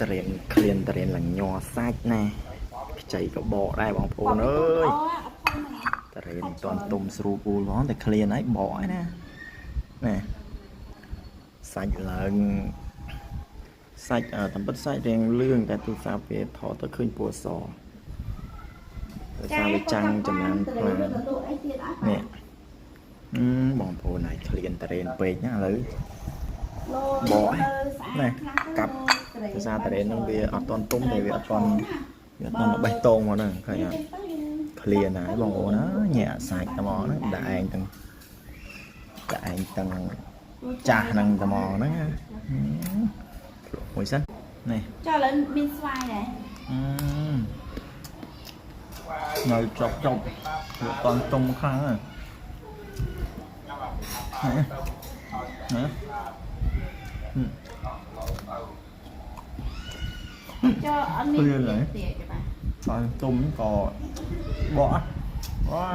តរៀនក្លៀនតរៀនឡើងញ័រសាច់ណាខ្ចីក៏បកដែរបងប្អូនអើយតរៀនមិនទាន់ទុំស្រួលពូលផងតែក្លៀនហើយបកហើយណាណែសាច់ឡើងសាច់តាមពិតសាច់រៀងលឿងតែទូរស័ព្ទវាថតទៅឃើញពណ៌សដោយសារវាចាំងចំណាំខ្លាំងនេះបងប្អូនហើយក្លៀនតរៀនពេកណាឥឡូវ បកណែកាប់ ភាសាតរ៉េនហ្នឹងវាអត់តន់ទុំតែវាអត់តន់បេះតងមកហ្នឹងឃើញអត់ឃ្លានហើយបងប្អូនណាញាក់សាច់តែមកហ្នឹងដាក់ឯងទាំងដាក់ឯងទាំងចាស់ហ្នឹងតែមកហ្នឹងណាភ្លក់មួយសិននេះ ចុះឥឡូវមានស្វាយដែរ អឺនៅចប់ចប់វាអត់តន់ទុំខ្លាំងហ្នឹងណា ចុះអត់មានទៀតទេបាទ តន់ទុំក៏បកវ៉ា